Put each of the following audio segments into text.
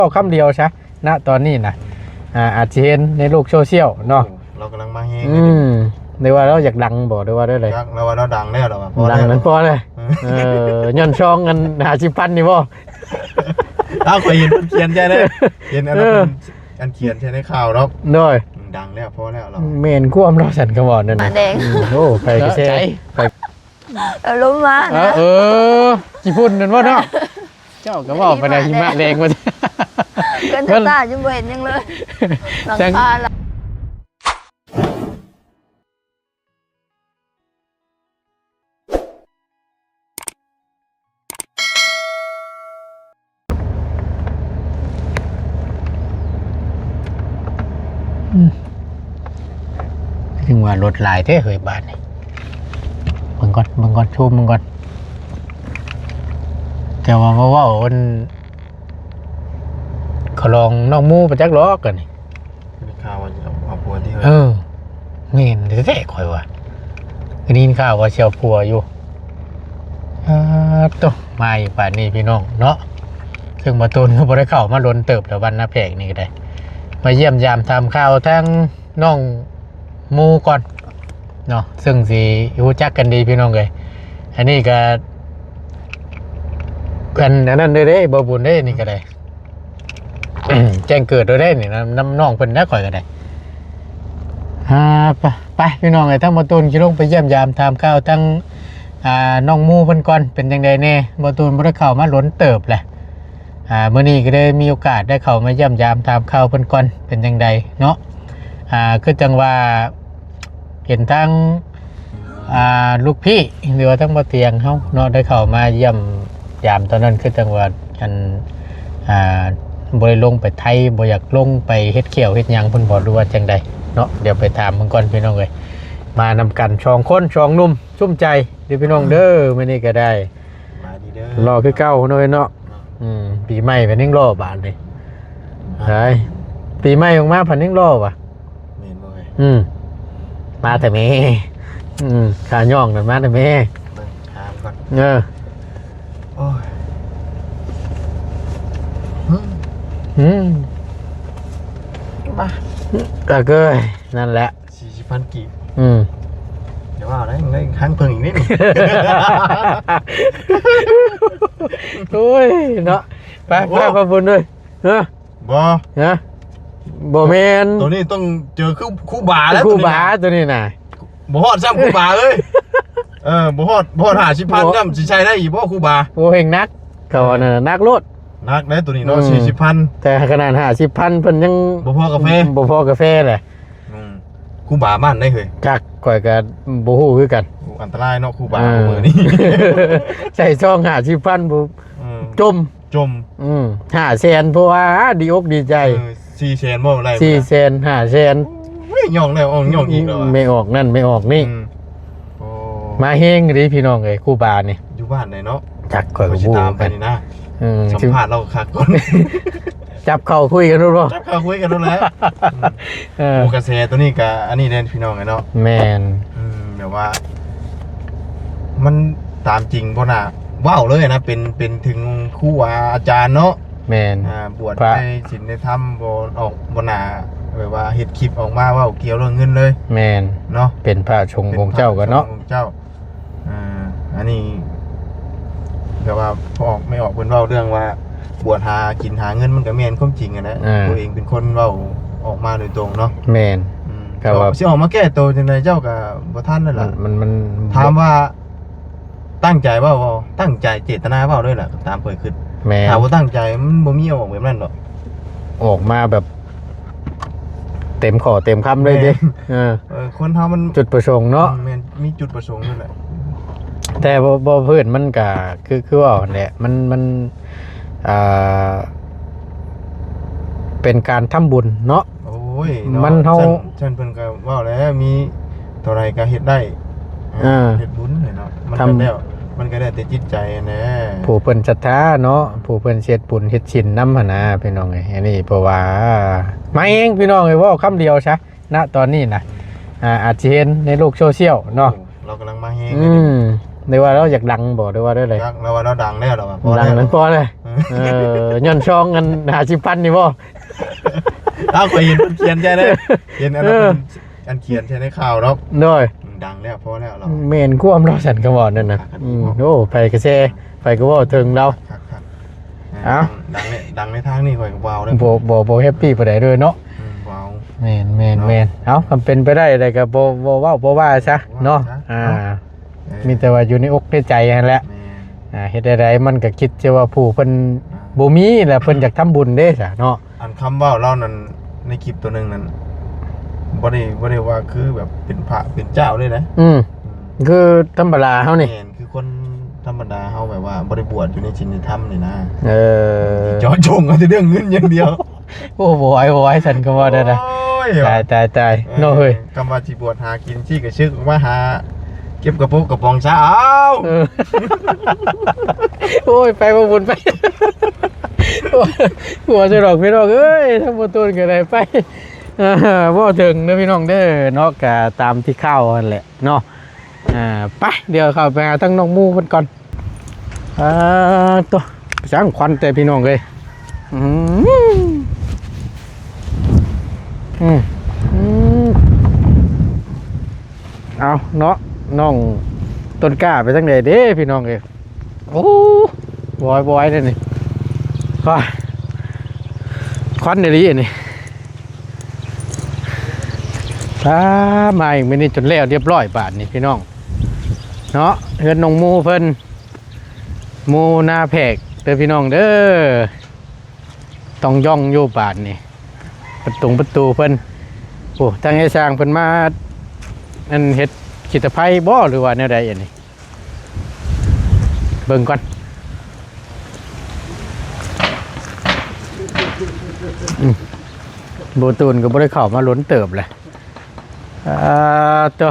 ເວົ້າຄຳດຽວຊະ ນະຕອນນີ້ນະ ອ່າ ອາດຊິເຫັນໃນໂລກໂຊຊຽວເນາະ ໂອ້ ລາວກຳລັງມາແຮງ ອືມ ເລີຍເດ້ ຫຼືວ່າລາວຢາກດັງບໍ່ ຫຼືວ່າແນວໃດ? ຈັກ ລາວວ່າລາວດັງແລ້ວ ລາວວ່າພໍແລ້ວ ດັງນັ້ນພໍແລ້ວ ເອີ ເອີ ຍ້ອນຊ່ອງອັນຫ້າສິບພັນນີ້ບໍ່? ອ້າວ ຂ້ອຍເຫັນເພິ່ນຂຽນໃສ່ເດ້ ເຫັນອັນນັ້ນ ເອີ ເພິ່ນ ອັນຂຽນໃສ່ໃນຂ່າວດອກ ໂດຍ ອືມ ດັງແລ້ວ ພໍແລ້ວ ລາວ ແມ່ນຄວາມລາວຊັ້ນ ຄຳເວົ້ານັ້ນນະ ມາແດງ ອືມ ໂອ້ ໃຜກະແຊ ໃຜ ເອົາລົມມານະ ເອີ ເອີ ຂີ້ຝຸ່ນນັ້ນບໍ່ເນາະ ເຈົ້າກໍເວົ້າໄປໄດ້ ຫິມະແດງວ່າ ເກີນຕາຈົນບໍ່ເຫັນຫຍັງເລີຍ ຫຼັງຄາລະ ອືມ ເຖິງວ່າລົດຫຼາຍແທ້ເຮີ້ຍບາດນີ້ ເບິ່ງກ່ອນ ເບິ່ງກ່ອນ ຊູມເບິ່ງກ່ອນ ແຕ່ວ່າມາເວົ້າອັນ ຂະລອງນ້ອງໝູ່ປະຈັກດອກອັນນີ້ ໄດ້ຂ່າວວ່າຈະເອົາ ເອົາຜົວຕິເຮີ້ຍ ເອີ ແມ່ນແທ້ໆ ຂ້ອຍວ່າ ໄດ້ຍິນຂ່າວວ່າຊິເອົາຜົວຢູ່ ອາ ໂຕ ມາອີກບາດນີ້ພີ່ນ້ອງເນາະ ເຊິ່ງບ່າວຕູນກໍບໍ່ໄດ້ເຂົ້າມາດົນເຕີບແລ້ວ ບ້ານນາແພກນີ້ກໍໄດ້ ມາຢ້ຽມຢາມຖາມຂ່າວທາງນ້ອງໝູ່ກ່ອນເນາະ ເຊິ່ງຊິຮູ້ຈັກກັນດີພີ່ນ້ອງເອີຍ ອັນນີ້ກໍ ອັນ ອັນນັ້ນເດ້ ເດ້ ບໍ່ບຸນເດ້ ນີ້ກໍໄດ້ ແຈ້ງເກີດໂດຍໄດ້ນີ້ນຳ ນຳນ້ອງເພິ່ນນະ ຂ້ອຍກໍໄດ້ ອ່າ ໄປ ໄປ ພີ່ນ້ອງເອີຍ ທາງບ່າວຕູນຊິລົງໄປຢ້ຽມຢາມຖາມຂ່າວທາງ ອ່າ ນ້ອງໝູ່ເພິ່ນກ່ອນ ເປັນຈັ່ງໃດແດ່ ບ່າວຕູນບໍ່ໄດ້ເຂົ້າມາດົນເຕີບແຫຼະ ອ່າ ມື້ນີ້ກໍໄດ້ມີໂອກາດໄດ້ເຂົ້າມາຢ້ຽມຢາມຖາມຂ່າວເພິ່ນກ່ອນ ເປັນຈັ່ງໃດເນາະ ອ່າ ຄືຈັ່ງວ່າ ເຫັນທາງ ອ່າ ລູກພີ່ ຫຼືວ່າທາງບ່າວຕຽງເຮົາເນາະ ໄດ້ເຂົ້າມາຢ້ຽມຢາມຕອນນັ້ນ ຄືຈັ່ງວ່າ ອັນ ອ່າ ບໍ່ໄດ້ລົງໄປໄທ ບໍ່ຢາກລົງໄປເຮັດຂ່ຽວເຮັດຫຍັງເພິ່ນບໍ່ ຫຼືວ່າຈັ່ງໃດເນາະ ດຽວໄປຖາມເພິ່ນກ່ອນພີ່ນ້ອງເອີຍ ມານຳກັນສອງຄົນ ສອງໜຸ່ມ ຊຸມໃຈເດີພີ່ນ້ອງເດີ ມື້ນີ້ກໍໄດ້ ສະບາຍດີເດີ ຫຼໍ່ຄືເກົ່າເນາະ ເນາະ ອືມ ປີໃໝ່ເພິ່ນຍັງຫຼໍ່ບາດນີ້ ຮະ ໄດ້ ປີໃໝ່ອອກມາເພິ່ນຍັງຫຼໍ່ຫວາ ແມ່ນບໍ່ເອີຍ? ອືມ ມາແຕ່ແມ່ ອືມ ຂາຍ່ອງນັ້ນມາແຕ່ແມ່ ເບິ່ງຂາມັນກ່ອນ ເອີ ໂອ້ຍ ຫືມ ຫືມ ມາ ຕາເກີຍ ນັ້ນແຫຼະ ສີ່ສິບພັນກີບ ອືມ ຢ່າວ່າໄດ້ ໄດ້ຄັ້ງເພິ່ງອີກນີ້ ໂອ້ຍ ເນາະ ໄປ ໂອ້ ໄປ ຂອບຄຸນເດີ ຮະ ບໍ່ ຮະ ບໍ່ແມ່ນ ໂຕນີ້ຕ້ອງເຈີຄູ ຄູບາແລ້ວ ຄູບາ ໂຕນີ້ນະ ໂຕນີ້ນະ ບໍ່ຮອດຊ້ຳຄູບາເອີຍ ເອີ ບໍ່ຮອດ ບໍ່ຮອດຫ້າສິບພັນ ບໍ່ ຊ້ຳ ຊິໃຊ້ໄດ້ອີກບໍ່ຄູບາ ໂອ້ ແຮ່ງໜັກ ເຂົາວ່ານັ້ນນະ ໜັກໂລດ ໜັກເດ້ໂຕນີ້ເນາະ ອືມ ສີ່ສິບພັນ ແຕ່ຂະໜາດຫ້າສິບພັນເພິ່ນຍັງ ບໍ່ພໍກາແຟ ບໍ່ພໍກາແຟແຫຼະ ອືມ ຄູບາບ້ານໃດເຮີ້ຍ ຈັກ ຂ້ອຍກໍບໍ່ຮູ້ຄືກັນ ໂອ້ ອັນຕະລາຍເນາະຄູບາ ເອີ ມື້ນີ້ ໃສ່ຊອງຫ້າສິບພັນ ບໍ່ ອືມ ຈົມ ຈົມ ອືມ ຫ້າແສນ ເພາະວ່າດີອົກດີໃຈ ເອີ ສີ່ແສນບໍ່ໄດ້ ສີ່ແສນ ຫ້າແສນ ໂອ້ຍ ຍ່ອງແລ້ວອ່ອງ ຍ່ອງອີກແລ້ວ ແມ່ອອກນັ້ນແມ່ອອກນີ້ ອືມ ໂອ້ ມາແຮງເດ້ພີ່ນ້ອງເອີຍ ຄູບານີ້ ຢູ່ບ້ານໃດເນາະ ຈັກ ຂ້ອຍກໍບໍ່ຮູ້ຄືກັນ ຂ້ອຍຊິຕາມໄປນີ້ນະ ເອີ ສຳພາດລາວຄັກກ່ອນ ຈັບເຂົ້າຄຸຍກັນໂລດ ຈັບເຂົ້າຄຸຍກັນໂລດແຫຼະ ເອີ ໂອ້ ກະແສໂຕນີ້ກະອັນນີ້ແດ່ພີ່ນ້ອງເອີຍເນາະ ແມ່ນ ອືມ ແບບວ່າ ມັນຕາມຈິງບໍ່ໜ້າເວົ້າເລີຍນະ ເປັນ ເປັນເຖິງຄູອາ ອາຈານເນາະ ແມ່ນ ອ່າ ບວດໃນສິນໃນທຳ ບໍ່ອອກ ບໍ່ໜ້າແບບວ່າເຮັດຄລິບອອກມາເວົ້າກ່ຽວເລື່ອງເງິນເລີຍ ແມ່ນ ເນາະ ເປັນພະສົງອົງເຈົ້າກໍເນາະ ເປັນພະສົງອົງເຈົ້າ ອ່າ ອັນນີ້ແບບວ່າພໍ່ອອກແມ່ອອກເພິ່ນເວົ້າເລື່ອງວ່າບວດຫາກິນຫາເງິນ ມັນກໍແມ່ນຄວາມຈິງຫັ້ນແຫຼະ ອ່າ ຕົວເອງເປັນຄົນເວົ້າອອກມາໂດຍຕົງເນາະ ແມ່ນ ອືມ ກໍວ່າ ເຈົ້າຊິອອກມາແກ້ໂຕຈັ່ງໃດ ເຈົ້າກໍບໍ່ທັນນັ້ນລະ ມັນ ມັນ ມັນ ຖາມວ່າ ຕັ້ງໃຈເວົ້າບໍ່? ຕັ້ງໃຈເຈດຕະນາເວົ້າເລີຍລະ ຕາມຂ້ອຍຄິດ ແມ່ນ ຖ້າບໍ່ຕັ້ງໃຈມັນບໍ່ມີອອກແບບນັ້ນດອກ ອອກມາແບບເຕັມຂໍ້ເຕັມຄຳເລີຍເດ້ ແມ່ນ ເອີ ເອີ ຄົນເຮົາມັນ ຈຸດປະສົງເນາະ ອືມ ແມ່ນ ມີຈຸດປະສົງນັ້ນແຫຼະ ແຕ່ບໍ່ ບໍ່ເພິ່ນມັນກະຄື ຄືເວົ້າຫັ້ນແຫຼະ ມັນ ມັນ ອ່າ ເປັນການທຳບຸນເນາະ ໂອ້ຍເນາະ ມັນເຮົາ ຊັ້ນ ຊັ້ນເພິ່ນກໍເວົ້າແລ້ວ ມີເທົ່າໃດກໍເຮັດໄດ້ ອ່າ ເຮັດບຸນເນາະ ມັນກໍແລ້ວ ມັນກໍແລ້ວແຕ່ຈິດໃຈຫັ້ນແຫຼະ ຜູ້ເພິ່ນສັດທາເນາະ ຜູ້ເພິ່ນເຮັດບຸນເຮັດສິນນຳຫັ້ນນະ ພີ່ນ້ອງເອີຍ ອັນນີ້ເພາະວ່າ ມາເອງ ພີ່ນ້ອງເອີຍ ເວົ້າຄຳດຽວຊະ ນະຕອນນີ້ນະ ອ່າ ອາດຊິເຫັນໃນໂລກໂຊຊຽວເນາະ ໂອ້ ລາວກຳລັງມາແຮງ ອືມ ເລີຍເດ້ ຫຼືວ່າລາວຢາກດັງບໍ່ ຫຼືວ່າແນວໃດ? ຈັກ ລາວວ່າລາວດັງແລ້ວ ລາວວ່າພໍແລ້ວ ດັງນັ້ນພໍແລ້ວ ເອີ ເອີ ຍ້ອນຊ່ອງອັນຫ້າສິບພັນນີ້ບໍ່? ເອົາ ຂ້ອຍເຫັນເພິ່ນຂຽນໃສ່ເດ້ ເຫັນອັນນັ້ນ ເອີ ເພິ່ນ ອັນຂຽນໃສ່ໃນຂ່າວດອກ ໂດຍ ອືມ ດັງແລ້ວ ພໍແລ້ວລາວ ແມ່ນຄວາມລາວຊັ້ນ ຄຳເວົ້ານັ້ນນະ ຄັກ ອືມ ໂອ້ ໃຜກະແຊ ໃຜກະເວົ້າເຖິງລາວ ຄັກໆ ເອີ ເອົ້າ ດັງໃນ ດັງໃນທາງນີ້ຂ້ອຍກະບໍ່ເອົາເດີ ບໍ່ ບໍ່ ບໍ່ແຮບປີ້ປານໃດເດີເນາະ ອືມ ບໍ່ເອົາ ແມ່ນໆໆ ເນາະ ເອົ້າ ຄັນເປັນໄປໄດ້ແລ້ວກະບໍ່ ບໍ່ເວົ້າ ບໍ່ວ່າຊະເນາະ ບໍ່ວ່າຊະ ອ່າ ເນາະ ເອີ ມີແຕ່ວ່າຢູ່ໃນອົກໃນໃຈຫັ້ນແຫຼະ ແມ່ນ ອ່າ ເຮັດແນວໃດມັນກະຄິດແຕ່ວ່າຜູ້ເພິ່ນ ອ່າ ບໍ່ມີ ແລ້ວເພິ່ນຢາກທຳບຸນເດ້ຊະເນາະ ອັນຄຳເວົ້າລາວນັ້ນ ໃນຄລິບໂຕໜຶ່ງນັ້ນ ບໍ່ໄດ້ ບໍ່ໄດ້ວ່າຄືແບບເປັນພະເປັນເຈົ້າເດ້ນະ ອືມ ອືມ ຄືທຳມະດາເຮົານີ້ ແມ່ນ ຄືຄົນທຳມະດາເຮົາ ແບບວ່າບໍ່ໄດ້ບວດຢູ່ໃນສິນໃນທຳນີ້ນະ ເອີ ເຈາະຈົງເອົາແຕ່ເລື່ອງເງິນຢ່າງດຽວ ໂອ້ ບໍ່ໄຫວ ບໍ່ໄຫວ ຊັ້ນກະວ່າໄດ້ນະ ໂອ້ຍ ຕາຍ ຕາຍ ຕາຍ ເອີ ເນາະເຮີ້ຍ ຄຳວ່າຊິບວດຫາກິນຊີ້ກະຊຶກອອກມາຫາເກັບກະປຸກກະປ໋ອງຊະ ອ້າວ ເອີ ໂອ້ຍ ໄປບໍ່ບຸນໄປ ໂອ້ຍ ຫົວຈະດອກພີ່ນ້ອງເອີຍ ທັງບໍ່ຕົ້ນກະໄດ້ໄປ ເອີ ເວົ້າເຖິງເດີພີ່ນ້ອງເດີເນາະ ກະຕາມທີ່ຂ່າວຫັ້ນແຫຼະເນາະ ອ່າ ໄປ ດຽວເຂົ້າໄປຫາທາງນ້ອງໝູ່ເພິ່ນກ່ອນ ອ່າ ໂຕ ຊ່າງຄວັນແຕ່ພີ່ນ້ອງເອີຍ ອືມ ອືມ ອືມ ເອົາເນາະ ນ້ອງຕົ້ນກ້າໄປທາງໃດເດ້ພີ່ນ້ອງເອີຍ ໂອ້ ບໍ່ໄຫວ ບໍ່ໄຫວເດ້ນີ້ ວ້າ ຄວັນອີ່ຫຼີອັນນີ້ ອ່າ ມາອີກມື້ນີ້ຈົນແລ້ວລຽບຮ້ອຍບາດນີ້ພີ່ນ້ອງເນາະ ເຮືອນນ້ອງໝູ່ເພິ່ນ ໝູ່ນາແພກເດີພີ່ນ້ອງເດີ ຕ້ອງຢ່ອງຢູ່ບາດນີ້ ປະຕົງປະຕູເພິ່ນ ໂອ້ ທາງໄອ້ຊ່າງເພິ່ນມາ ອັນ ເຮັດຂີ້ຕະໄພບໍ່ ຫຼືວ່າແນວໃດອັນນີ້ ເບິ່ງກ່ອນ ອືມ ບໍ່ຕູນກະບໍ່ໄດ້ເຂົ້າມາດົນເຕີບແຫຼະ ອ່າ ໂຕ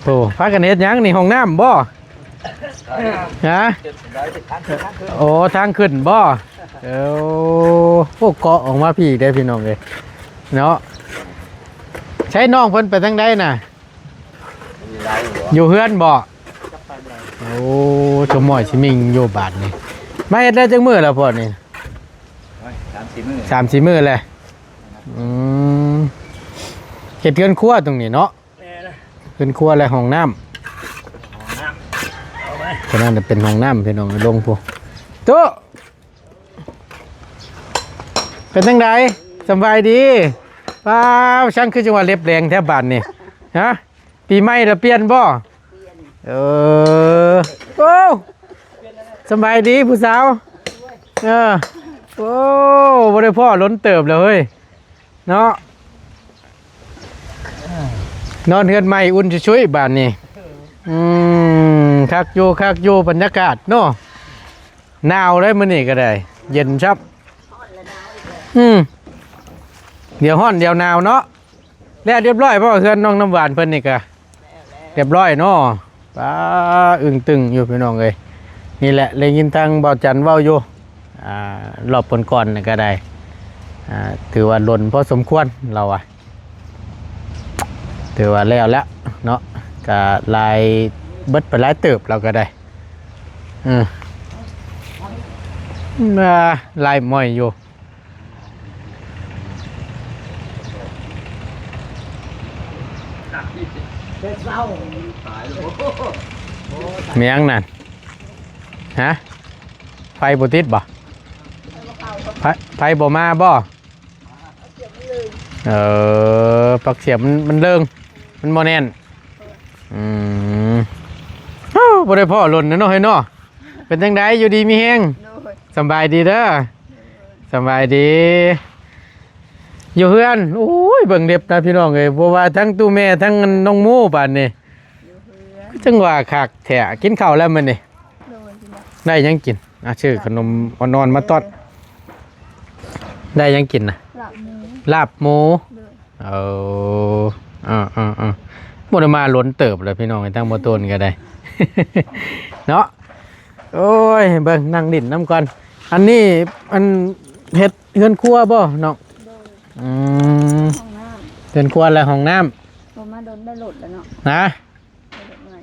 ໂອ້ ພາກັນເຮັດຫຍັງນີ້ ຫ້ອງນ້ຳບໍ່? ຮະ? ໂອ້ ທາງຂຶ້ນບໍ່? ເອີ ໂອ້ ເກາະອອກມາພີ້ເດ້ພີ່ນ້ອງເອີຍເນາະ ໃຊ້ນ້ອງເພິ່ນໄປທາງໃດນະ? ຢູ່ເຮືອນບໍ່? ໂອ້ ສົມໝ້ອຍຊິມິ່ງຢູ່ບາດນີ້ ມາເຮັດໄດ້ຈັກມື້ແລ້ວພໍ່ນີ້? ໂອ້ຍ ສາມສີ່ມື້ ສາມສີ່ມື້ແລ້ວ ອືມ ເຮັດເຮືອນຄົວຕົງນີ້ເນາະ? ແມ່ນ ເຮືອນຄົວ ແລະ ຫ້ອງນ້ຳ ຫ້ອງນ້ຳ ເອົາໄວ້ ຕົວນັ້ນເປັນຫ້ອງນ້ຳພີ່ນ້ອງ ລົງພຸ້ນ ໂຕະ ເປັນຈັ່ງໃດ? ສຳບາຍດີ? ປ້າ ຊ່າງຄືຈັ່ງວ່າເລັບແດງແທ້ບາດນີ້ ຮະ? ປີໃໝ່ລະປ່ຽນບໍ່? ເອີ ໂອ້ ສຳບາຍດີຜູ້ສາວ ເອີ ໂອ້ ບໍ່ໄດ້ພໍ້ດົນເຕີບແລ້ວເຮີ້ຍ ເນາະ ນອນເຮືອນໃໝ່ອຸ່ນຊຸຍໆບາດນີ້ ອືມ ຄັກຢູ່ ຄັກຢູ່ ບັນຍາກາດເນາະ ໜາວເດ້ມື້ນີ້ກະໄດ້ ເຢັນຊ້ຳ ອືມ ດຽວຮ້ອນດຽວໜາວເນາະ ແລ້ວລຽບຮ້ອຍບໍ່ ເຮືອນນ້ອງນ້ຳຫວານເພິ່ນນີ້ກະ ລຽບຮ້ອຍເນາະ ປ້າ ອຶ້ງຕຶງຢູ່ພີ່ນ້ອງເອີຍ ນີ້ແຫຼະ ໄດ້ຍິນທາງບ່າວຈັນເວົ້າຢູ່ ອ່າ ລອບກ່ອນໆນີ້ກະໄດ້ ອ່າ ຖືວ່າດົນພໍສົມຄວນລາວວ່າ ຖືວ່າແລ້ວແລ້ວເນາະ ກະຫຼາຍ ເບິດໄປຫຼາຍເຕີບລາວກະໄດ້ ອືມ ອ່າ ຫຼາຍໝ້ອຍຢູ່ ແມ່ນຫຍັງນັ້ນ? ຮະ? ໄຟບໍ່ຕິດບໍ່? ໄຟ ໄຟບໍ່ມາບໍ່? ເອີ ປັກສຽບມັນ ມັນເລິງ ມັນບໍ່ແໜ້ນ ອືມ ເອົ້າ ບໍ່ໄດ້ພໍ້ດົນແລ້ວເນາະ ເຮີ້ຍເນາະ ເປັນຈັ່ງໃດ ຢູ່ດີມີແຮງ? ໂດຍ ສຳບາຍດີເດີ ສຳບາຍດີ ຢູ່ເຮືອນ ໂອ້ຍ ເບິ່ງເລັບນະພີ່ນ້ອງເອີຍ ບໍ່ວ່າທັງຕູ້ແມ່ ທັງນ້ອງໝູ ບາດນີ້ ຢູ່ເຮືອນ ຄືຈັ່ງວ່າຄັກແທ້ ກິນເຂົ້າແລ້ວມື້ນີ້? ໂດຍ ກິນແລ້ວ ໄດ້ຫຍັງກິນ? ອ່ະ ຊື້ຂະໜົມອ່ອນໆມາຕ້ອນ ໄດ້ຫຍັງກິນນະ? ລາບໝູ ລາບໝູ ໂດຍ ເອີ ເອີໆໆ ບໍ່ໄດ້ມາດົນເຕີບແລ້ວພີ່ນ້ອງ ທາງບໍ່ໂຕນກະໄດ້ ເນາະ ໂອ້ຍ ເບິ່ງ ນັ່ງຫຼິ້ນນຳກ່ອນ ອັນນີ້ ອັນ ເຮັດເຮືອນຄົວບໍ່ນ້ອງ? ໂດຍ ອືມ ຫ້ອງນ້ຳ ເຮືອນຄົວ ແລະ ຫ້ອງນ້ຳ ບໍ່ມາດົນ ໄດ້ລົດແລ້ວເນາະ ຮະ? ໄດ້ລົດໃໝ່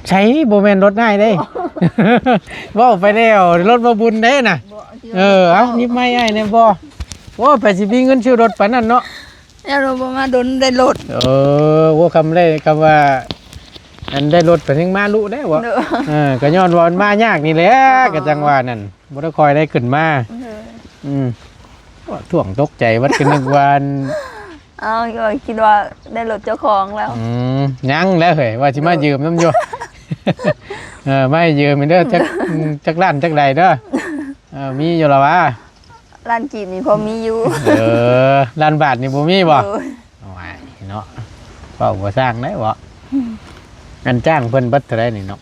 ເ ໃສ ບໍ່ແມ່ນລົດອ້າຍເດ້. ເວົ້າໄປແລ້ວ ລົດບໍ່ບຸນເດ້ນະ. ບໍ່ ເອີ ເອົາ ຍິບໄມອ້າຍແດ່ບໍ່. ໂອ້ຍ ໃຜຊິມີເງິນຊື້ລົດປານນັ້ນເນາະ. ແລ້ວບໍ່ມາດົນໄດ້ລົດ. ເອີ ໂອ້ ຄຳໄດ້ ຄຳວ່າ ອັນໄດ້ລົດໄປແຮ່ງມາລຸແລ້ວເບາະ. ເອີ ກໍຍ້ອນວ່າມັນມາຍາກນີ້ແຫຼະ. ອໍ ກໍຈັ່ງວ່ານັ້ນ ບໍ່ໄດ້ຄ່ອຍໄດ້ຂຶ້ນມາ. ເອີ ອືມ ໂອ້ ຖ້ວງຕົກໃຈເບິດ ກໍນຶກວ່າ ເອົາ ກໍຄິດວ່າໄດ້ລົດເຈົ້າຂອງແລ້ວ. ອືມ ຍັງແຫຼະເຮີ້ຍ ວ່າຊິມາຢືມນຳຢູ່. ເອີ ມາໃຫ້ຢືມເດີ ຈັກ ຈັກລ້ານຈັກໃດເດີ. ເອີ ມີຢູ່ລະຫວາ? ລ້ານກີບນີ້ພໍມີຢູ່. ເອີ ລ້ານບາດນີ້ບໍ່ມີບໍ່? ໂດຍ. ໂອ້ຍເນາະ ເວົ້າບໍ່ຊ່າງໄດ້ເບາະ. ອືມ ອັນຈ້າງເພິ່ນເບິດເທົ່າໃດນີ້ເນາະ?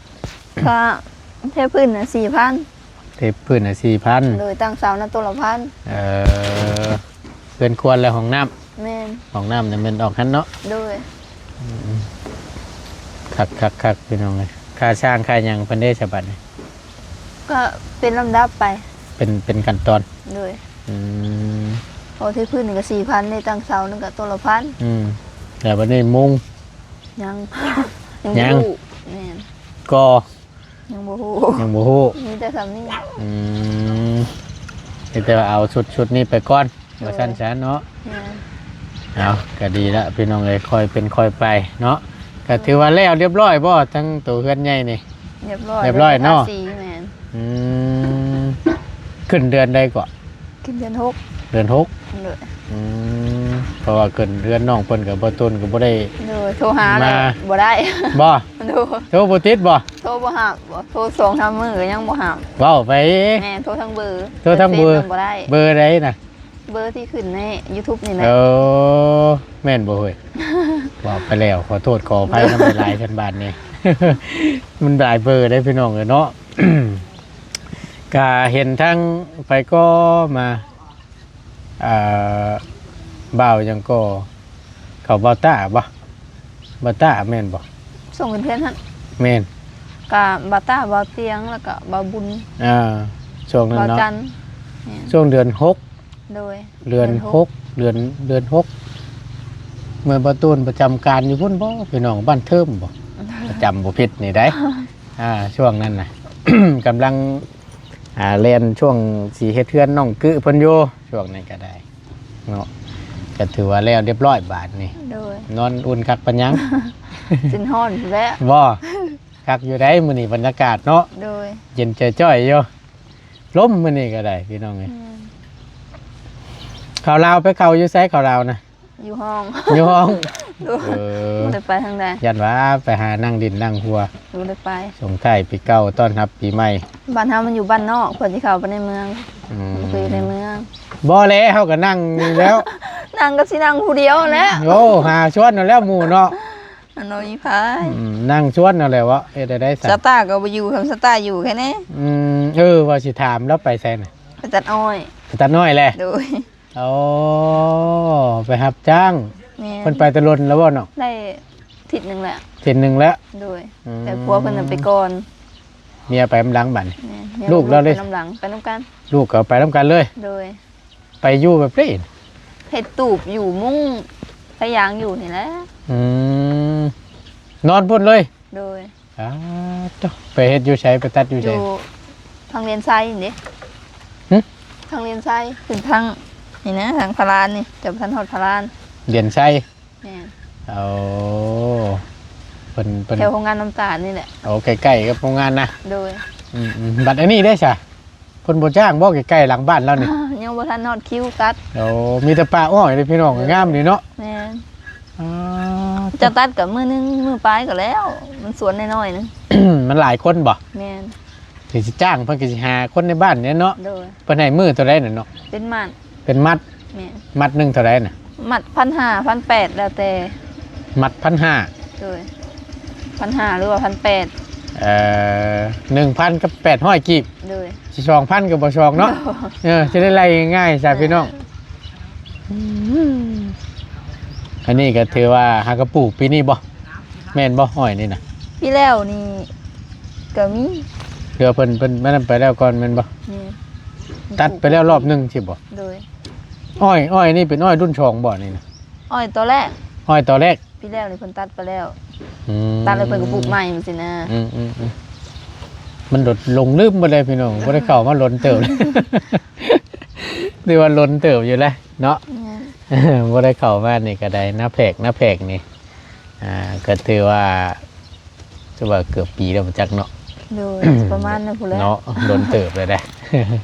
ກໍເທພື້ນນະສີ່ພັນ. ເທພື້ນນະສີ່ພັນ. ໂດຍ. ຕັ້ງເສົານະໂຕລະພັນ. ເອີ ເຮືອນຄວນແລະຫ້ອງນ້ຳ. ແມ່ນ. ຫ້ອງນ້ຳນີ້ແມ່ນອອກຫັ້ນເນາະ. ໂດຍ. ອືມ ຄັກໆໆ ພີ່ນ້ອງເອີຍ ຄ່າຊ່າງຄ່າຫຍັງເພິ່ນເດ້ສະບັດນີ້? ກໍເປັນລຳດັບໄປ ເປັນ ເປັນຂັ້ນຕອນ. ໂດຍ. ອືມ ເພາະເທພື້ນນີ້ກໍສີ່ພັນເດ້ ຕັ້ງເສົາໜຶ່ງກໍໂຕລະພັນ. ອືມ ແລ້ວບັດນີ້ມຸງ? ຍັງ ຍັງບໍ່ຮູ້. ແມ່ນ. ກໍຍັງບໍ່ຮູ້ ຍັງບໍ່ຮູ້ ມີແຕ່ສ່ຳນີ້. ອືມ ມີແຕ່ວ່າເອົາຊຸດ ຊຸດນີ້ໄປກ່ອນ. ໂດຍ. ວ່າຊັ້ນຊະເນາະ. ແມ່ນ. ເອົາ ກໍດີລະພີ່ນ້ອງເອີຍ ຄ່ອຍເປັນຄ່ອຍໄປເນາະ. ໂດຍ. ກໍຖືວ່າແລ້ວລຽບຮ້ອຍບໍ່ ທັງໂຕເຮືອນໃຫຍ່ນີ້? ລຽບຮ້ອຍ ລຽບຮ້ອຍເນາະ. ແມ່ນ. ອືມ ຂຶ້ນເດືອນໃດເກາະ? ຂຶ້ນເດືອນຫົກ. ເດືອນຫົກ. ໂດຍ. ອືມ ເພາະວ່າຂຶ້ນເຮືອນນ້ອງເພິ່ນກໍບໍ່ຕົນກໍບໍ່ໄດ້. ໂດຍ. ໂທຫາແລ້ວບໍ່ໄດ້. ບໍ່? ໂດຍ. ໂທບໍ່ຕິດບໍ່? ໂທບໍ່ຮັບ. ໂທສອງສາມມື້ກໍຍັງບໍ່ຮັບ. ເວົ້າໄປ. ແມ່ນ. ໂທທັງເບີ ໂທທັງເບີ ແຕ່ເຊບນຳບໍ່ໄດ້. ເບີໃດນະ? ເບີທີ່ຂຶ້ນໃນຢູທູບນີ້ແຫຼະ. ເອີ ແມ່ນບໍ່ເຮີ້ຍ? ເວົ້າໄປແລ້ວ ຂໍໂທດຂໍອະໄພນຳຫຼາຍໆ ຊັ້ນບາດນີ້ ມັນຫຼາຍເບີເດ້ພີ່ນ້ອງເອີຍເນາະ. ກະເຫັນທັງໃຜກໍມາ ເອີ ບ່າວຫຍັງກໍ ເຂົາບ່າວຕ້າບໍ່? ບ່າວຕ້າແມ່ນບໍ່? ສົ່ງເປັນເພື່ອນຫັ້ນ. ແມ່ນ. ກະບ່າວຕ້າ ບ່າວຕຽງ ແລ້ວກະບ່າວບຸນ. ອ່າ ຊ່ວງນັ້ນເນາະ. ບ່າວຈັນ. ແມ່ນ. ຊ່ວງເດືອນຫົກ. ໂດຍ. ເດືອນຫົກ ເດືອນຫົກ ເດືອນຫົກ ແມ່ນບໍ່? ຕູນປະຈຳການຢູ່ພຸ້ນບໍ່ ພີ່ນ້ອງ? ບ້ານເທີມບໍ່? ປະຈຳບໍ່ຜິດນີ້ໄດ໋. ອ່າ ຊ່ວງນັ້ນນະ ກຳລັງ ອ່າ ແລ່ນຊ່ວງຊິເຮັດເຮືອນນ້ອງກຶເພິ່ນຢູ່ ຊ່ວງນັ້ນກໍໄດ້ເນາະ. ກໍຖືວ່າແລ້ວລຽບຮ້ອຍບາດນີ້. ໂດຍ. ນອນອຸ່ນຄັກປານຫຍັງ? ຈົນຮ້ອນແຫຼະ. ບໍ່? ຄັກຢູ່ໃດ໋ ມື້ນີ້ບັນຍາກາດເນາະ. ໂດຍ. ເຢັນຈ່ອຍໆຢູ່. ລົມມື້ນີ້ກໍໄດ້ພີ່ນ້ອງເອີຍ. ແມ່ນ. ເຂົ້າລາວໄປເຂົ້າຢູ່ໃສ ເຂົ້າລາວນະ? ຢູ່ຫ້ອງ. ຢູ່ຫ້ອງ. ໂດຍ. ເອີ ບໍ່ໄດ້ໄປທາງໃດ. ຢ້ານວ່າໄປຫານັ່ງດິນນັ່ງຫົວ. ບໍ່ໄດ້ໄປ. ສົ່ງທ້າຍປີເກົ່າ ຕ້ອນຮັບປີໃໝ່. ບ້ານເຮົາມັນຢູ່ບ້ານນອກ ເພິ່ນຊິເຂົ້າໄປໃນເມືອງ. ອືມ. ບໍ່ເຄີຍຢູ່ໃນເມືອງ. ບໍ່ແຫຼະ ເຮົາກໍນັ່ງນີ້ແລ້ວ. ນັ່ງກໍຊິນັ່ງຜູ້ດຽວແຫຼະ. ໂອ້ ຫາຊວນເອົາແລ້ວໝູ່ເນາະ. ອັນນ້ອຍພາຍ. ອືມ ນັ່ງຊວນເອົາແຫຼະເວາະ ເຮັດໄດ້ໃດສະ? ສະຕາກໍບໍ່ຢູ່ ຄັນສະຕາຢູ່ແຄ່ນີ້. ອືມ ເອີ ວ່າຊິຖາມລາວໄປໃສນະ? ໄປຕັດອ້ອຍ. ໄປຕັດອ້ອຍແຫຼະ? ໂດຍ. ໂອ້ ໄປຮັບຈ້າງ. ແມ່ນ. ເພິ່ນໄປແຕ່ດົນແລ້ວບໍ່ເນາະ? ໄດ້ທິດໜຶ່ງແລ້ວ. ທິດໜຶ່ງແລ້ວ? ໂດຍ. ອືມ ແຕ່ຜົວເພິ່ນນະໄປກ່ອນ. ເມຍໄປນຳຫຼັງບັດນີ້. ແມ່ນ. ລູກລາວເດ້? ໄປນຳຫຼັງ ໄປນຳກັນ. ລູກກໍໄປນຳກັນເລີຍ? ໂດຍ. ໄປຢູ່ແບບໃດ? ເຮັດຕູບຢູ່ມຸ້ງພະຍາງຢູ່ນີ້ແຫຼະ. ອືມ ນອນພຸ້ນເລີຍ? ໂດຍ. ອາ ໂທ້ ໄປເຮັດຢູ່ໃສ? ໄປຕັດຢູ່ໃສ? ຢູ່ທາງລຽນໄຊນີ້ເດ້. ຫຶ? ທາງລຽນໄຊ ຂຶ້ນທາງນີ້ນະ ທາງພະລານນີ້ ແຕ່ບໍ່ທັນຮອດພະລານ. ລຽນໄຊ? ແມ່ນ. ໂອ້ ເພິ່ນ ເພິ່ນ ແຖວໂຮງງານນ້ຳຕານນີ້ແຫຼະ. ໂອ້ ໃກ້ໆກັບໂຮງງານນະ. ໂດຍ. ອືມໆ ບັດອັນນີ້ເດ້ຊະ? ເພິ່ນບໍ່ຈ້າງບໍ່ ໃກ້ໆຫຼັງບ້ານລາວນີ້? ຍັງບໍ່ທັນຮອດຄິວຕັດ. ໂອ້ ມີແຕ່ປ່າອ້ອຍເດ້ພີ່ນ້ອງ. ເອີ ງາມດີເນາະ. ແມ່ນ. ອໍ ຈະຕັດກໍມື້ໜຶ່ງມື້ປາຍກໍແລ້ວ ມັນສວນນ້ອຍໆໜຶ່ງ. ມັນຫຼາຍຄົນບໍ່? ແມ່ນ. ຊິຈ້າງເພິ່ນກໍຊິຫາຄົນໃນບ້ານນີ້ເນາະ. ໂດຍ. ເພິ່ນໃຫ້ມື້ເທົ່າໃດນະເນາະ? ເປັນມັດ. ເປັນມັດ. ແມ່ນ. ມັດໜຶ່ງເທົ່າໃດນະ? ມັດພັນຫ້າ ພັນແປດ ແລ້ວແຕ່. ມັດພັນຫ້າ. ໂດຍ. ພັນຫ້າ ຫຼືວ່າພັນແປດ. ເອີ ໜຶ່ງພັນກັບແປດຮ້ອຍກີບ. ໂດຍ. ຊິສອງພັນກໍບໍ່ສອງເນາະ. ໂດຍ. ເອີ ຊິໄດ້ໄລ່ງ່າຍຊະ ເອີ ພີ່ນ້ອງ. ອັນນີ້ກໍຖືວ່າຫາກະປູກປີນີ້ບໍ່? ແມ່ນບໍ່ ອ້ອຍນີ້ນະ? ປີແລ້ວນີ້ກໍມີ. ເພື່ອເພິ່ນ ເພິ່ນ ມັນນັ້ນໄປແລ້ວກ່ອນແມ່ນບໍ່? ແມ່ນ. ຕັດໄປແລ້ວລອບໜຶ່ງຊິບໍ່? ໂດຍ. ອ້ອຍ ອ້ອຍນີ້ເປັນອ້ອຍລຸ້ນສອງບໍ່ນີ້ນະ? ອ້ອຍຕໍແລກ. ອ້ອຍຕໍແລກ. ປີແລ້ວນີ້ເພິ່ນຕັດໄປແລ້ວ ອືມ ຕັດແລ້ວເພິ່ນກໍປູກໃໝ່ຈັ່ງຊີ້ນະ ອືມໆໆ ມັນໂດນ ຫຼົງລືມເບິດເລີຍພີ່ນ້ອງ ບໍ່ໄດ້ເຂົ້າມາດົນເຕີບ ຖືວ່າດົນເຕີບຢູ່ແຫຼະເນາະ ແມ່ນ ບໍ່ໄດ້ເຂົ້າມານີ້ກໍໄດ້ ນາແພກ ນາແພກນີ້ ອ່າ ກໍຖືວ່າ ຖືວ່າເກືອບປີແລ້ວບໍ່ຈັກເນາະ ໂດຍ ປະມານນັ້ນພຸ້ນແຫຼະ ເນາະ ດົນເຕີບແລ້ວເດ້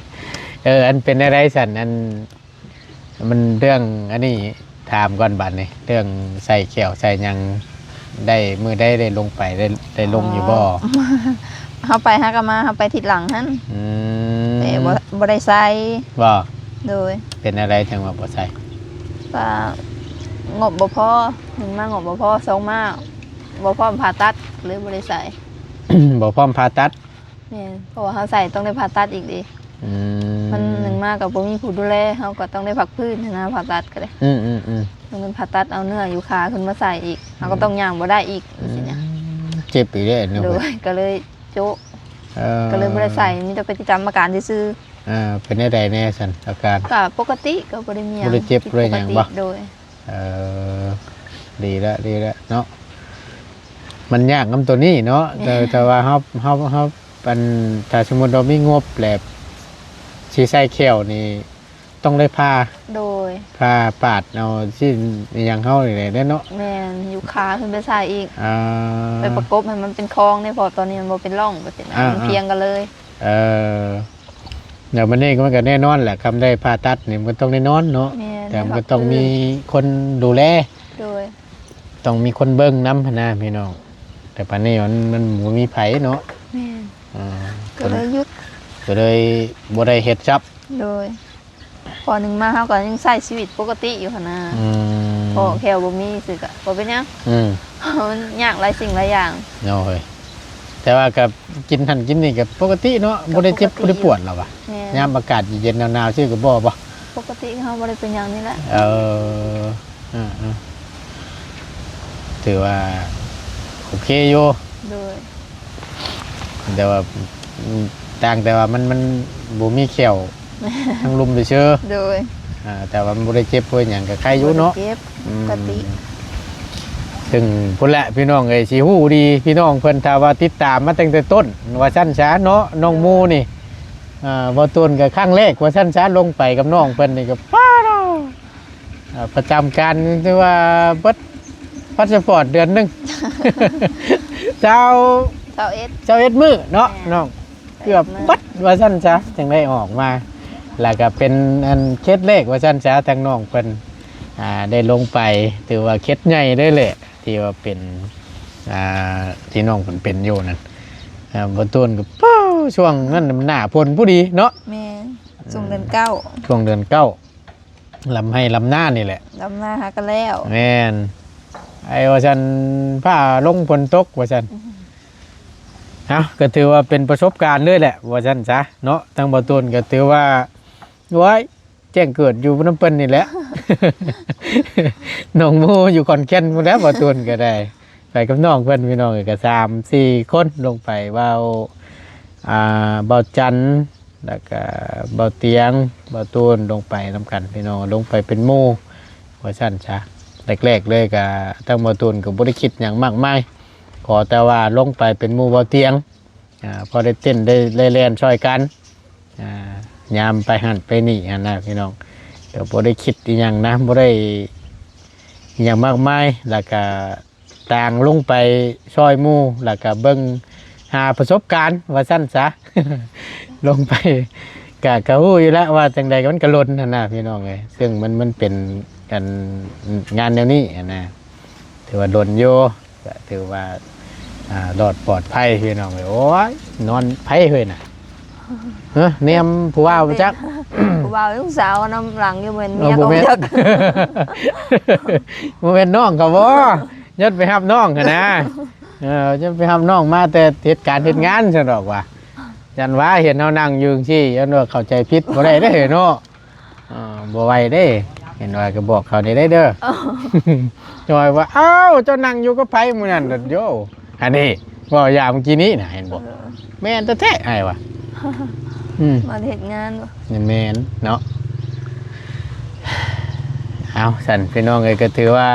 ເອີ ອັນເປັນແນວໃດຊັ້ນ ອັນ ມັນເລື່ອງອັນນີ້ ຖາມກ່ອນບາດນີ້ ເລື່ອງໃສ່ແຂ້ວໃສ່ຫຍັງ ໄດ້ ມື້ໃດໄດ້ລົງໄປ ໄດ້ ໄດ້ລົງຢູ່ບໍ່? ອໍ ເຮົາໄປ ເຮົາກໍມາ ເຮົາໄປທິດຫຼັງຫັ້ນ ອືມ ແຕ່ບໍ່ ບໍ່ໄດ້ໃສ່ ບໍ່? ໂດຍ ເປັນແນວໃດຈັ່ງວ່າບໍ່ໃສ່? ກໍງົບບໍ່ພໍ ໜຶ່ງມາງົບບໍ່ພໍ ສອງມາບໍ່ພ້ອມຜ່າຕັດ ເລີຍບໍ່ໄດ້ໃສ່ ບໍ່ພ້ອມຜ່າຕັດ? ແມ່ນ ເພາະວ່າເຮົາໃສ່ຕ້ອງໄດ້ຜ່າຕັດອີກເດ້ ອືມ ມັນໜຶ່ງມາກໍບໍ່ມີຜູ້ດູແລ ເຮົາກໍຕ້ອງໄດ້ພັກຟື້ນຫັ້ນນະ ຜ່າຕັດກໍໄດ້ ອືມໆໆ ຕ້ອງໄດ້ຜ່າຕັດເອົາເນື້ອຢູ່ຂາຂຶ້ນມາໃສ່ອີກ ເຮົາກໍຕ້ອງຍ່າງບໍ່ໄດ້ອີກ ອືມ ຈັ່ງຊີ້ນະ ເຈັບອີກເດ້ ໂດຍ ກໍເລີຍໂຈະ ເອີ ກໍເລີຍບໍ່ໄດ້ໃສ່ ມີແຕ່ໄປຕິດຕາມອາການຊື່ໆ ເອີ ເປັນແນວໃດແດ່ຊັ້ນອາການ? ກໍປົກກະຕິ ກໍບໍ່ໄດ້ມີຫຍັງ ບໍ່ໄດ້ເຈັບບໍ່ໄດ້ຫຍັງບໍ່? ໂດຍ ເອີ ດີແລ້ວ ດີແລ້ວເນາະ ມັນຍາກນຳໂຕນີ້ເນາະ ແຕ່ ແຕ່ວ່າເຮົາ ເຮົາ ເຮົາ ອັນ ຖ້າສົມມຸດວ່າມີງົບແລ້ວ ຊິໃສ່ແຂ້ວນີ້ຕ້ອງໄດ້ຜ່າ ໂດຍ ຜ່າປາດເອົາຊີ້ນອີ່ຫຍັງເຮົານີ້ແຫຼະເນາະ ແມ່ນ ຢູ່ຂາຂຶ້ນໄປໃສ່ອີກ ອ່າ ໄປປະກົບໃຫ້ມັນເປັນຄອງເດ້ ເພາະຕອນນີ້ມັນບໍ່ເປັນຮ່ອງ ບໍ່ເປັນຫຍັງ ອ່າ ມັນພຽງກັນເລີຍ ເອີ ແລ້ວບັດນີ້ກໍ ມັນກໍແນ່ນອນແຫຼະ ຄຳໄດ້ຜ່າຕັດນີ້ ມັນກໍຕ້ອງໄດ້ນອນເນາະ ແມ່ນ ແຕ່ມັນກໍຕ້ອງມີຄົນດູແລ ໂດຍ ຕ້ອງມີຄົນເບິ່ງນຳຫັ້ນນະພີ່ນ້ອງ ແຕ່ປານນີ້ມັນ ມັນບໍ່ມີໃຜເນາະ ແມ່ນ ອ່າ ກໍເລີຍຢຸດ ກໍເລີຍບໍ່ໄດ້ເຮັດຊັບ ໂດຍ ພໍໜຶ່ງມາເຮົາກໍຍັງໃຊ້ຊີວິດປົກກະຕິຢູ່ຫັ້ນນະ ອືມ ເພາະແຂ້ວບໍ່ມີຊື່ກໍບໍ່ເປັນຫຍັງ ອືມ ມັນຍາກຫຼາຍສິ່ງຫຼາຍຢ່າງ ໂອ້ຍ ແຕ່ວ່າກໍກິນຫັ້ນກິນນີ້ກໍປົກກະຕິເນາະ ກໍ ບໍ່ໄດ້ເຈັບ ປົກກະຕິ ບໍ່ໄດ້ປວດແລ້ວວະ ແມ່ນ ຍາມອາກາດເຢັນໆ ໜາວໆ ຊື່ກໍບໍ່ ບໍ່ ປົກກະຕິ ເຮົາບໍ່ໄດ້ເປັນຫຍັງນີ້ແຫຼະ ເອີ ເອີໆ ຖືວ່າໂອເຄຢູ່ ໂດຍ ແຕ່ວ່າ ຕ່າງແຕ່ວ່າມັນ ມັນບໍ່ມີແຂ້ວ ທັງລຸ່ມຊື່ໆ ໂດຍ ອ່າ ແຕ່ວ່າມັນບໍ່ໄດ້ເຈັບບໍ່ຫຍັງກໍໄຄຢູ່ເນາະ ບໍ່ໄດ້ເຈັບ ອືມ ປົກກະຕິ ເຊິ່ງພຸ້ນແຫຼະພີ່ນ້ອງເອີຍ ຊິຮູ້ດີພີ່ນ້ອງເພິ່ນ ຖ້າວ່າຕິດຕາມມາຕັ້ງແຕ່ຕົ້ນວ່າຊັ້ນຊະເນາະ ນ້ອງໝູນີ້ ອ່າ ບໍ່ຕົນກໍຄັ້ງແລກວ່າຊັ້ນຊະ ລົງໄປກັບນ້ອງເພິ່ນນີ້ກໍ ປ້າດ ອ່າ ປະຈຳການ ຖືວ່າເບິດພາສປອດເດືອນໜຶ່ງ ຊາວ ຊາວເອັດ ຊາວເອັດມື້ເນາະ ແມ່ນ ນ້ອງ ເກືອບເບິດວ່າຊັ້ນຊະ ຈັ່ງໄດ້ອອກມາ ແລ້ວກໍເປັນອັນເຂດແລກວ່າຊັ້ນຊະ ທາງນ້ອງເພິ່ນ ອ່າ ໄດ້ລົງໄປ ຖືວ່າເຂດໃຫຍ່ເລີຍແຫຼະ ທີ່ວ່າເປັນ ອ່າ ທີ່ນ້ອງເພິ່ນເປັນຢູ່ນັ້ນ ອ່າ ບໍ່ຕູນກໍ ໂອ້ ຊ່ວງນັ້ນໜ້າຝົນພໍດີເນາະ ແມ່ນ ຊ່ວງເດືອນເກົ້າ ອືມ ຊ່ວງເດືອນເກົ້າ ລຳໄຮ່ລຳນານີ້ແຫຼະ ລຳນາຫາກໍແລ້ວ ແມ່ນ ໄອ້ວ່າຊັ້ນ ຟ້າລົງຝົນຕົກວ່າຊັ້ນ ອືມ ເອົ້າ ກໍຖືວ່າເປັນປະສົບການເລີຍແຫຼະ ວ່າຊັ້ນຊະເນາະ ທາງບໍ່ຕູນກໍຖືວ່າ ໂອ້ຍ ແຈ້ງເກີດຢູ່ນຳເພິ່ນນີ້ແຫຼະ ນ້ອງໂມຢູ່ຂອນແກ່ນພຸ້ນແຫຼະ ບໍ່ຕູນກໍໄດ້ ໄປກັບນ້ອງເພິ່ນ ພີ່ນ້ອງເອີຍ ກໍສາມສີ່ຄົນລົງໄປ ເວົ້າ ອ່າ ເບົາຈັນ ແລ້ວກະເບົາຕຽງ ເບົາຕູນ ລົງໄປນຳກັນ ພີ່ນ້ອງ ລົງໄປເປັນໝູ່ ວ່າຊັ້ນຊະ ແລກໆເລີຍກະ ທາງເບົາຕູນກໍບໍ່ໄດ້ຄິດຫຍັງມາກມາຍ ຂໍແຕ່ວ່າລົງໄປເປັນໝູ່ເບົາຕຽງ ອ່າ ພໍໄດ້ເຕັ້ນໄດ້ ໄດ້ແລ່ນຊ່ອຍກັນ ອ່າ ຍາມໄປຫັ້ນໄປນີ້ຫັ້ນນະ ພີ່ນ້ອງ ກໍບໍ່ໄດ້ຄິດອີ່ຫຍັງນະ ບໍ່ໄດ້ອີ່ຫຍັງມາກມາຍ ແລ້ວກະ ຕ່າງລົງໄປຊ່ອຍໝູ່ ແລ້ວກະເບິ່ງຫາປະສົບການວ່າຊັ້ນຊະ ລົງໄປກະ ກະຮູ້ຢູ່ແລ້ວວ່າຈັ່ງໃດມັນກະຫຼົ່ນຫັ້ນນະ ພີ່ນ້ອງເອີຍ ເຊິ່ງມັນ ມັນເປັນອັນ ງານແນວນີ້ຫັ້ນນະ ຖືວ່າຫຼົ່ນຢູ່ ກະຖືວ່າ ອ່າ ລອດປອດໄພ ພີ່ນ້ອງເອີຍ ໂອ້ຍ ນອນໃຜເຮີ້ຍນະ ເອີ ແນມຜູ້ບ່າວບໍ່ຈັກ ຜູ້ບ່າວລູກສາວນຳຫຼັງຢູ່ ແມ່ນເມຍ ເອີ ບໍ່ແມ່ນ ເຂົາບໍ່ຈັກ ບໍ່ແມ່ນນ້ອງເຂົາບໍ່ ຍັດໄປຮັບນ້ອງຫັ້ນນະ ເອີ ຍັດໄປຮັບນ້ອງມາແຕ່ເຮັດການເຮັດງານຊັ້ນດອກວ່າ ຢ້ານວ່າເຫັນເຮົານັ່ງຢູ່ຈັ່ງຊີ້ ຢ້ານວ່າເຂົ້າໃຈຜິດ ບໍ່ໄດ້ເດ້ເນາະ ເອີ ບໍ່ໄຫວເດ້ ເຫັນວ່າກໍບອກເຂົານີ້ໄດ້ເດີ ຈອຍວ່າ ອ້າວ ເຈົ້ານັ່ງຢູ່ກັບໃຜມື້ນັ້ນ ໂດດໂຢ ອັນນີ້ເວົ້າຢ່າງເມື່ອກີ້ນີ້ນະ ເຫັນບໍ່ ເອີ ແມ່ນແທ້ໆ ອ້າຍວ່າ ອືມ ມາເຮັດງານບໍ່ ແມ່ນເນາະ ເອົາ ຊັ້ນພີ່ນ້ອງເອີຍ ກໍຖືວ່າ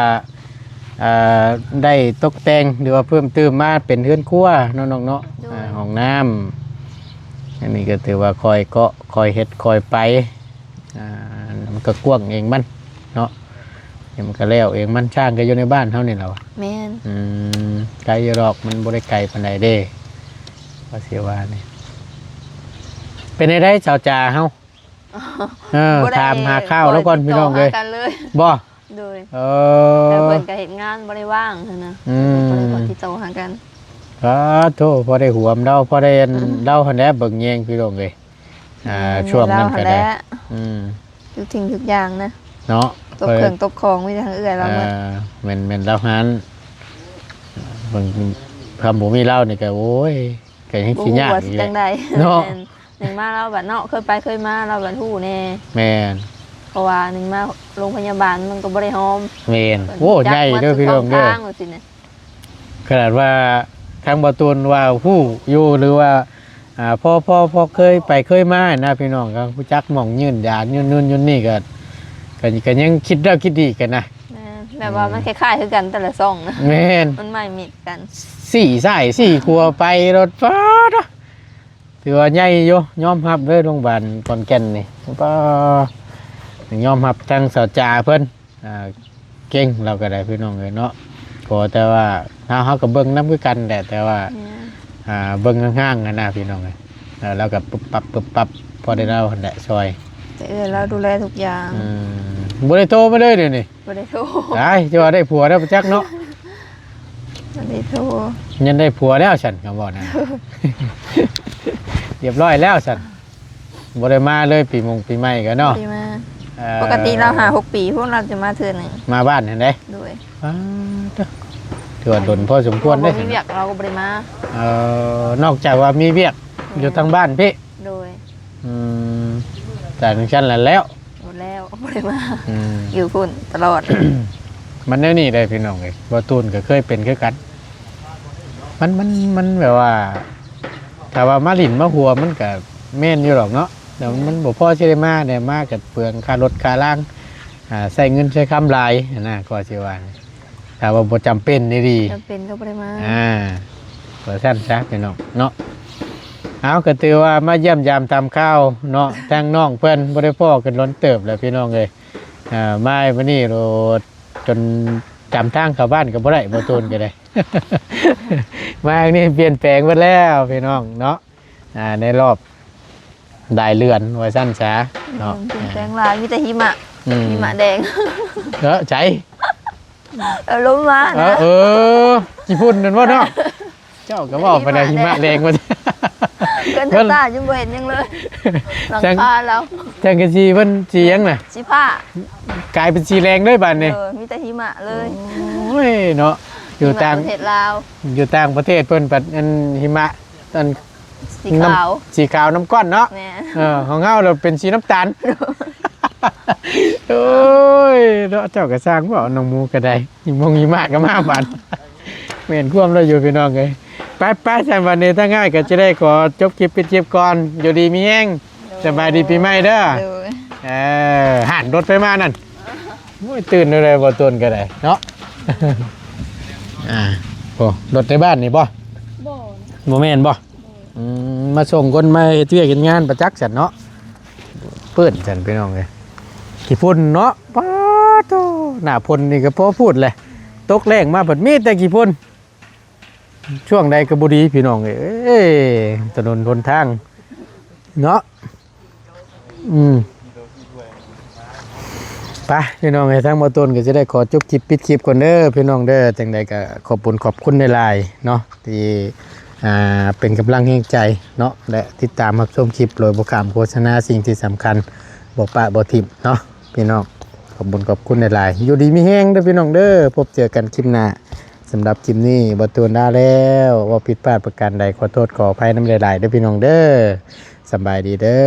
ອ່າ ໄດ້ຕົກແຕ່ງ ຫຼືວ່າເພີ່ມເຕີມມາເປັນເຮືອນຄົວເນາະນ້ອງເນາະ. ໂດຍ ອ່າ ຫ້ອງນ້ຳ ອັນນີ້ກໍຖືວ່າຄ່ອຍເກາະ ຄ່ອຍເຮັດ ຄ່ອຍໄປ ອ່າ ມັນກໍກວ້າງເອງມັນເນາະ ດຽວມັນກໍແລ້ວເອງມັນ. ຊ່າງກໍຢູ່ໃນບ້ານເຮົານີ້ແຫຼະວະ. ແມ່ນ. ອືມ ໄກຢູ່ດອກ ມັນບໍ່ໄດ້ໄກປານໃດເດ້ ວ່າຊິວ່ານີ້. ເປັນໃດໃດສາວຈາເຮົາ? ເອີ ບໍ່ໄດ້ ຖາມຫາຂ່າວລາວກ່ອນພີ່ນ້ອງເອີຍ. ບໍ່? ໂດຍ. ເອີ ແຕ່ເພິ່ນກໍເຮັດງານບໍ່ໄດ້ວ່າງຫັ້ນນະ. ອືມ ບໍ່ໄດ້ຕິດຕໍ່ຫາກັນ. ສາທຸ ພໍໄດ້ຮ່ວມລາວ ພໍໄດ້ອັນ ອືມ ລາວຫັ້ນແຫຼະເບິ່ງແຍງພີ່ນ້ອງເອີຍ. ອ່າ ແມ່ນ ຊ່ວງນັ້ນກໍໄດ້ ລາວຫັ້ນແຫຼະ. ອືມ ທຸກສິ່ງທຸກຢ່າງນະເນາະ ຕົບເຄື່ອງຕົບຂອງມີແຕ່ທາງເອື້ອຍລາວໝົດ. ເອີ ແມ່ນໆ ລາວຫັ້ນ ເບິ່ງ ຄັນບໍ່ມີລາວນີ້ກໍ ໂອ້ຍ ກໍຍັງຊິຍາກອີກແຫຼະເນາະ. ແມ່ນ ໜຶ່ງມາລາວບັດເນາະ ເຄີຍໄປເຄີຍມາ ລາວບັດຮູ້ແດ່. ແມ່ນ. ເພາະວ່າໜຶ່ງມາໂຮງພະຍາບານມັນກໍບໍ່ໄດ້ຫອມ. ແມ່ນ. ໂອ້ ໃຫຍ່ເດີພີ່ນ້ອງເດີ. ຂະໜາດວ່າທາງບ່າວຕູນວ່າຮູ້ຢູ່ ຫຼືວ່າ ອ່າ ພໍ ພໍ ພໍເຄີຍໄປເຄີຍມານະພີ່ນ້ອງ ກໍຮູ້ຈັກໝ່ອງຍື່ນຢານ ຢູ່ນັ້ນຢູ່ນີ້ ກໍ ກໍ ກໍຍັງຄິດແລ້ວຄິດອີກກັນນະ. ແມ່ນ. ແບບວ່າ ອືມ ມັນຄ້າຍໆຄືກັນແຕ່ລະຊ່ອງນະ. ແມ່ນ. ມັນໄໝ້ມິດກັນ ສີ່ຊ້າຍສີ່ຂວາໄປ ລົດ ປາດ ຖືວ່າໃຫຍ່ຢູ່ ຍອມຮັບເດີ ໂຮງບານຂອນແກ່ນນີ້ ປາ ຍອມຮັບທາງສາວຈາເພິ່ນ ອ່າ ເກັ່ງ ລາວກໍໄດ້ພີ່ນ້ອງເອີຍເນາະ. ຂໍແຕ່ວ່າເຮົາ ເຮົາກໍເບິ່ງນຳຄືກັນແຫຼະ ແຕ່ວ່າ ແມ່ນ ອ່າ ເບິ່ງຫ່າງໆຫັ້ນນະພີ່ນ້ອງເອີຍ. ເອີ ລາວກໍປຶບປັບປຶບປັບ ພໍໄດ້ລາວຫັ້ນແຫຼະຊ່ອຍ ແຕ່ເອື້ອຍລາວດູແລທຸກຢ່າງ. ອືມ ບໍ່ໄດ້ໂທມາເລີຍດຽວນີ້. ບໍ່ໄດ້ໂທ. ຕາຍ ຈະວ່າໄດ້ຜົວແລ້ວປະຈັກເນາະ. ບໍ່ໄດ້ໂທ. ຍັງໄດ້ຜົວແລ້ວຊັ້ນ ຄຳເວົ້ານະ ຮຽບຮ້ອຍແລ້ວຊັ້ນ. ບໍ່ໄດ້ມາເລີຍ ປີມົງປີໃໝ່ກໍເນາະ. ບໍ່ໄດ້ມາ. ເອີ ປົກກະຕິລາວຫ້າຫົກປີພຸ້ນ ລາວຈະມາເທື່ອໜຶ່ງ. ມາບ້ານຫັ້ນເດ້. ໂດຍ. ປາດ ຖືວ່າດົນພໍສົມຄວນເດ້. ບໍ່ມີວຽກ ລາວກໍບໍ່ໄດ້ມາ. ເອີ ນອກຈາກວ່າມີວຽກ ແມ່ນ ຢູ່ທາງບ້ານພີ້. ໂດຍ. ອືມ ແຕ່ຈັ່ງຊັ້ນລະແລ້ວ ບໍ່ແລ້ວ ບໍ່ໄດ້ມາ. ອືມ ຢູ່ພຸ້ນຕະຫຼອດ. ມັນແນວນີ້ເດ້ພີ່ນ້ອງເອີຍ ບ່າວຕູນກໍເຄີຍເປັນຄືກັນ. ມັນ ມັນ ມັນແບບວ່າ ຖ້າວ່າມາຫຼິ້ນມາຫົວມັນກໍແມ່ນຢູ່ດອກເນາະ ແຕ່ມັນ ແມ່ນ ບໍ່ພໍຊິໄດ້ມາແດ່ ມາກໍເປືອງຄ່າລົດຄ່າລາງ ອ່າ ໃຊ້ເງິນໃຊ້ຄຳຫຼາຍຫັ້ນນະ ກໍຊິວ່າ. ຖ້າວ່າບໍ່ຈຳເປັນອີ່ຫຼີ ຈຳເປັນກໍບໍ່ໄດ້ມາ. ອ່າ ວ່າຊັ້ນຊະພີ່ນ້ອງເນາະ. ເອົາ ກໍຖືວ່າມາຢ້ຽມຢາມຖາມຂ່າວເນາະ ທາງນ້ອງເພິ່ນບໍ່ໄດ້ພໍ້ກັນດົນເຕີບແລ້ວພີ່ນ້ອງເອີຍ. ອ່າ ມາມື້ນີ້ໂລດ ຈົນຈຳທາງເຂົ້າບ້ານກໍບໍ່ໄດ້ ບ່າວຕູນກໍໄດ້. ມາອັນນີ້ປ່ຽນແປງເບິດແລ້ວພີ່ນ້ອງເນາະ. ອ່າ ໃນລອບຫຼາຍເດືອນວ່າຊັ້ນຊະເນາະ. ອືມ ປ່ຽນແປງຫຼາຍ ມີແຕ່ຫິມະ. ອືມ ຫິມະແດງ. ເນາະ ໃສ? ເອີ ລົມມານະ. ເອີ ເອີ ຂີ້ຝຸ່ນນັ້ນບໍ່ເນາະ? ເຈົ້າກໍເວົ້າໄປໄດ້ຫິມະແດງວ່າ. ເຮືອນຕາຍັງບໍ່ເຫັນຫຍັງເລີຍ ຫຼັງຄາລາວ. ສັງກະສີເພິ່ນສີຫຍັງນະ? ສີຟ້າ. ກາຍເປັນສີແດງເລີຍບາດນີ້. ເອີ ມີແຕ່ຫິມະເລີຍ. ໂອ້ຍເນາະ ຢູ່ຕ່າງ ຫິມະປະເທດລາວ ຢູ່ຕ່າງປະເທດເພິ່ນພັດອັນຫິມະ ອັນ ສີຂາວ ນ້ຳ ສີຂາວນ້ຳກ້ອນເນາະ. ແມ່ນ. ເອີ ຂອງເຮົາລະເປັນສີນ້ຳຕານ. ໂອ້ຍເນາະ ເຈົ້າກໍຊ່າງເວົ້າ ນ້ອງໝູກໍໄດ້ ຫິມງຫິມະກໍມາບາດ. ແມ່ນຄວາມລາວຢູ່ພີ່ນ້ອງເອີຍ. ໄປໆ ຊັ້ນບັດນີ້ທາງອ້າຍກໍຈະໄດ້ຂໍຈົບຄລິບປິດຄລິບກ່ອນ. ຢູ່ດີມີແຮງ. ໂດຍ. ສະບາຍດີປີໃໝ່ເດີ. ໂດຍ. ເອີ ຫັ້ນລົດໄປມານັ້ນ. ໂອ້ຍ ຕື່ນເລີຍ ບໍ່ຕົນກໍໄດ້ເນາະ. ອ່າ ໂອ້ ລົດໃນບ້ານນີ້ບໍ່? ບໍ່ ບໍ່ແມ່ນບໍ່? ອືມ ມາສົ່ງຄົນມາເຮັດວຽກເຮັດງານປະຈັກຊັ້ນເນາະ. ເປື້ອນຊັ້ນພີ່ນ້ອງເອີຍ ຂີ້ຝຸ່ນເນາະ. ປາດໂທ້ ໜ້າຝົນນີ້ກໍພໍພູດແຫຼະ ຕົກແລ້ງມາພັດມີແຕ່ຂີ້ຝຸ່ນ. ຊ່ວງໃດກໍບໍ່ດີພີ່ນ້ອງເອີຍ ຖະໜົນຫົນທາງເນາະ. ອືມ ໄປພີ່ນ້ອງເອີຍ ທາງບໍ່ຕົນກໍຈະໄດ້ຂໍຈົບຄລິບປິດຄລິບກ່ອນເດີພີ່ນ້ອງເດີ. ຈັ່ງໃດກໍຂອບບຸນຂອບຄຸນຫຼາຍໆເນາະ ທີ່ ອ່າ ເປັນກຳລັງແຮງໃຈເນາະ ແລະ ຕິດຕາມຮັບຊົມຄລິບໂດຍບໍ່ຂ້າມໂຄສະນາ. ສິ່ງທີ່ສຳຄັນບໍ່ປະບໍ່ຖິ້ມເນາະພີ່ນ້ອງ. ຂອບບຸນຂອບຄຸນຫຼາຍໆ ຢູ່ດີມີແຮງເດີພີ່ນ້ອງເດີ. ພົບເຈີກັນຄລິບໜ້າ. ສຳລັບຄລິບນີ້ບໍ່ຕົນລາແລ້ວ ເວົ້າຜິດພາດປະການໃດ ຂໍໂທດຂໍອະໄພນຳຫຼາຍໆເດີພີ່ນ້ອງເດີ. ສະບາຍດີເດີ.